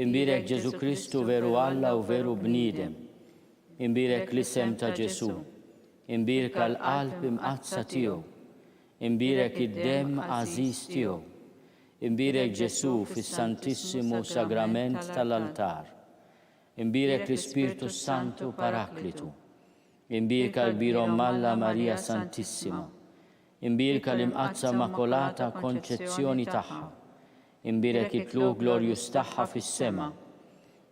[SPEAKER 2] imbierek Ġesù Kristu veru Alla u veru bniedem, imbierek l-isem ta' Ġesù, imbierka l-qalb imqaddsa tiegħu, imbierek id-demm għażiż tiegħu, imbierek Ġesù fis-Santissimu Sagrament tal-altar, imbierek l-Ispirtu s-Santu Paraklitu, Imbierka l-Kbir Omm Alla Marija Santissima. Imbierka l-Imqaddsa Immakolata Konċezzjoni tagħha. Imbierek it-tlugħ glorjuż tagħha fis-sema.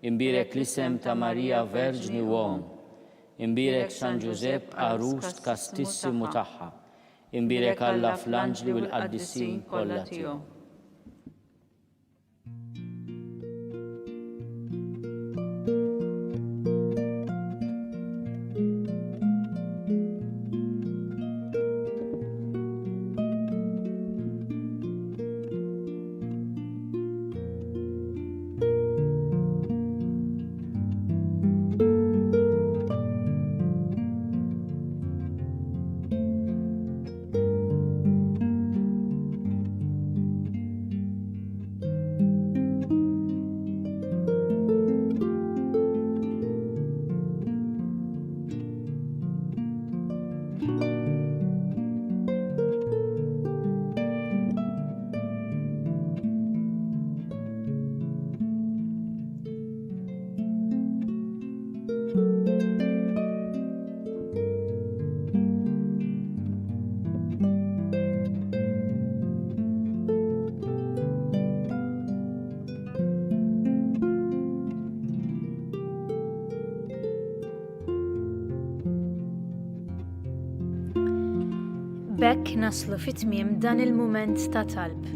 [SPEAKER 2] Imbierek l-isem ta' Marija Verġni u Omm. Imbierek San Ġużepp għarus kastissimu tagħha. Imbierek Alla fl-anġli u l-qaddisin kollha tiegħu.
[SPEAKER 1] B'hekk naslu fi tmiem dan il-mument ta' talb.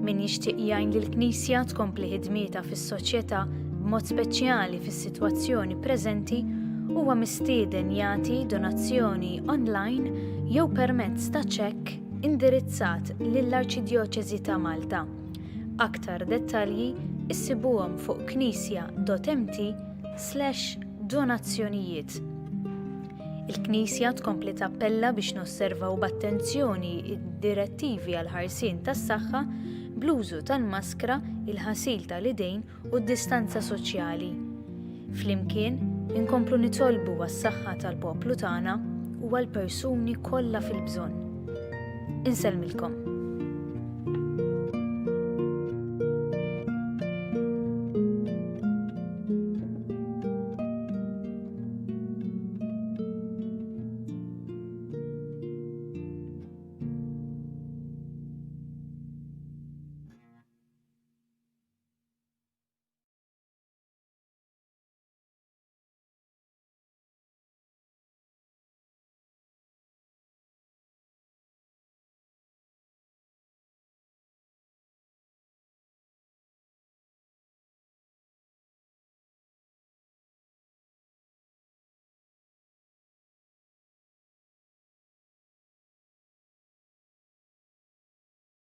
[SPEAKER 1] Min jixtieq jgħin lill-Knisja tkompli ħidmietha fis-soċjetà b'mod speċjali fis-sitwazzjoni preżenti huwa mistieden jagħti donazzjoni online jew permezz ta' ċekk indirizzat lill-Arċidjoċesi ta' Malta. Aktar dettalji issibuhom fuq knisja.mt slash donazzjonijiet. Il-Knisja tkompli tappella biex nosservaw b'attenzjoni d-direttivi għall-ħarsien tas-saħħa bl-użu tal-maskra, il-ħasil tal-idejn u d-distanza soċjali. Flimkien, inkomplu nitolbu għas-saħħa tal-poplu tagħna u għall-persuni kollha fil-bżonn. Insellmilkom.